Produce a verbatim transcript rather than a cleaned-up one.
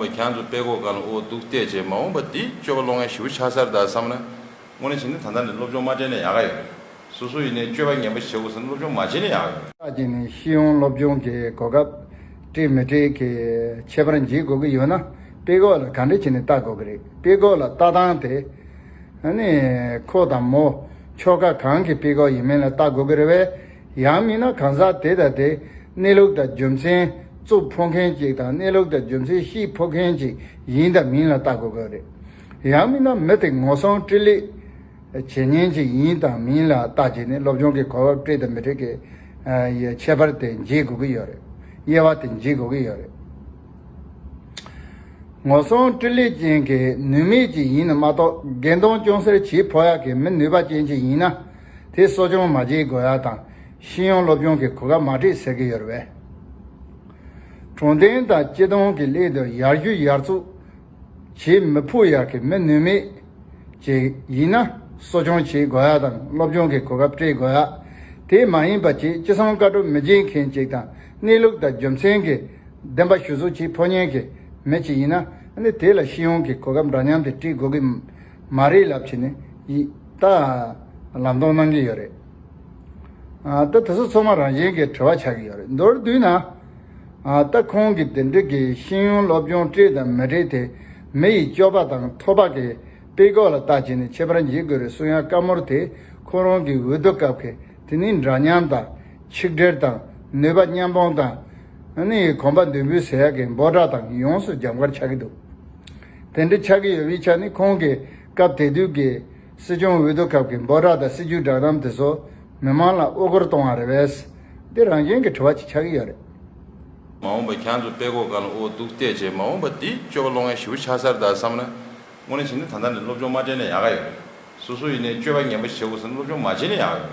ཁྱེད་ཚོ་དཔེ་ཁོག་སྒང་ལ་ཨོ་འདུག་བལྟས་བྱས་མ་འོངས་པ་འདི་སྤྱོད་པ་སློང་ཡ་ཞེ་པོ་ཆགས་ས་རེད་ད་བསམ་ན། དངོས་གནས་བྱས་ན་ད་ལྟ་ནས་སློབ་སྦྱོང་མ་སྤྲད་ན་ཡག་ག་ཡོད་རེད། སོ་སོ་ཡིན་ནའི་སྤྱོད་པ་ངན་པ་བྱེད་དགོས་ཟེར་ན་སློབ་སྦྱོང་མ་བྱེད་ན་ཡག་ག་ཡོད་རེད། ད་བྱས་ནས་ཤེས་ཡོན་སློབ་སྦྱོང་གི་གོ་སྐབས་སྤྲད་མི་སྤྲད་ཀྱི་ཁྱད་པར་འབྱེད་དགོས་ཀྱི་ཡོད་ན། དཔེ་ཁོག་ལ་ག་འདྲ་བྱས་ནས་ལྟ་དགོས་ཀྱི་རེད། དཔེ་ཁོག་ལ་ལྟ་སྟངས་དེ། ཨ་ནི་ཁོ་དང་མོ་ཁྱོ་ག་གང་གི་དཔེ་ཁོག་ཡིན་མིན་ལ་ལྟ་དགོས་ཀྱི་རེད་པས། ཡང་མིན་ན་གང་ཟག་དེ་དང་དེ་གནས་ལུགས་དང་རྒྱུ་མཚན་རྩུབ་ཕོག་མཁན་ཅིག་དང་གནས་ལུགས་དང་རྒྱུ་མཚན་ཤེས་ཕོག་མཁན་ཅིག་ཡིན་དང་མིན་ལ་ལྟ་དགོས་ཀྱི་རེད། ཡང་མིན་ན་མི་དེ་ངོ་སྲུང་སྤྲེལ་ལད་བྱེད་མཁན་ཅིག་ཡིན་དང་མིན་ལ་ལྟ་བྱས་ནས་སློབ་སྦྱོང་གི་གོ་སྐབས་སྤྲད་དང་མི་སྤྲད་ཀྱི་ཨ་ཡི་ཁྱད་པར་དེ་འབྱེད་དགོས་ཀྱི་ཡོད་རེད། དབྱེ་བ་དེ་འབྱེད་དགོས་ཀྱི་ཡོད་རེད། ངོ་སྲུང་སྤྲེལ་ལད་ཅན་གྱི་ནུས་མེད་ཅིག་ཡིན་ན་མ་གཏོགས་འགལ་ཟླ་ཅུང་ཟད་བྱེད་ཕོད་ཡག་གི་མི་ནུས་པ་ཅན་ཅིག་ཡིན་ན། དེ་གསོ་སྐྱོང་མ་བྱེད་དགོས་ཡག་དང་ཤེས་ཡོན་སློབ་སྦྱོང་གི་གོ་སྐབས་མ་སྤྲད་ཟེར་གྱི་ཡོད་རེད་པས། དྲང་བདེན་དང་སྤྱི་དོན་གྱི་སླད་དུ་ཡར་ཞུ་ཡར་ཚུགས་བྱེད་མི་ཕོད་ཡག་གི་མི་ནུས་མེད་ཅིག་ཡིན་ན་གསོ་སྐྱོང་བྱེད་དགོས་ཡག་དང་སློབ་སྦྱོང་གི་གོ་སྐབས་སྤྲད་དགོས་ཡག་དེ་མ་ཡིན་པ་ཅིག་ཅི་བསམ་བཀའ་སྒྲུབ་མི་བྱེད་མཁན་ཅིག་དང་གནས་ལུགས་དང་རྒྱུ་མཚན་གྱི་བདེན་པ་ཞུ་གཟུགས་བྱེད་ཕོད་མཁན་གྱི་མི་ཅིག་ཡིན་ན། ཨ་ནི་དེ་ལ་ཤེས་ཡོན་གྱི་གོ་སྐབས་འདྲ་མཉམ་དེ་སྤྲད་དགོས་ཀྱི་མ་རེད་ལབ་བྱས་ནས་ཡི་ད་ལམ་སྟོན་གནང་གི་ཡོད་རེད། ཨ་ད་དེ་ཚོ་ཚང་མ་རང་བཞིན་གྱི་དྲི་བ་ཆགས་ཀྱི་ཡོད་རེད། མདོར་བསྡུས་ན། ཨ་ད་ཁོང་གིས་དེ་འདྲ་གི་ཤེས་ཡོན་སློབ་སྦྱོང་སྤྲད་དང་མི་སྤྲད་དེ་མི་ཡི་སྤྱོད་པ་དང་ཐོབ་པ་གི་དཔེ་ཁོག་ལ་ལྟ་བྱས་ནས་ཁྱད་པར་འབྱེད་དགོས་རེད་གསུང་ཡག་བཀའ་མོལ་དེ་ཁོ་རང་གི་འོས་བསྡུ་སྐབས་ཀྱི་དེ་ནི་འདྲ་མཉམ་དང་ཆིག་སྒྲིལ་དང་ནུས་པ་མཉམ་སྤུངས་དང་ཨ་ནི་གོམ་པ་མདུན་སྤོས་ཟེར་ཡག་གི་འབོད་སྒྲ་དང་ཡོངས་སུ་རྒྱབ་འགལ་ཆགས་ཀྱི་འདུག་དེ་འདྲ་ཆགས་ཀྱི་ཡོད་པའི་ཆ་ནས་ཁོང་གིས་སྐབས་དེ་དུས་ཀྱི་སྲིད་སྐྱོང་འོས་བསྡུ་སྐབས་ཀྱི་འབོད་སྒྲ་དང་སྲིད་ཇུས་བསྒྲགས་གཏམ་དེ་ཚོ་མི་མང་ལ་དབུ་སྐོར་གཏོང་བ་རེད་པས། འདི་རང་བཞིན་གྱི་དྲི་བ་ཅིག་ཆགས་ཀྱི་ཡོད་རེད། མ་འོངས་པ་ཁྱེད་ཚོ་དཔེ་ཁོག་སྒང་ལ་ཨོ་འདུག་བལྟས་བྱས་མ་འོངས་པ་འདི་སྤྱོད་པ་སློང་ཡ་ཞེ་པོ་ཆགས་ས་རེད་ད་བསམ་ན། དངོས་གནས་བྱས་ན་ད་ལྟ་ནས་སློབ་སྦྱོང་མ་སྤྲད་ན་ཡག་ག་ཡོད་རེད། སོ་སོ་ཡིན་ནའི་སྤྱོད་པ་ངན་པ་བྱེད་དགོས་ཟེར་ན་སློབ་སྦྱོང་མ་བྱེད་ན་ཡག་ག་ཡོད་རེད།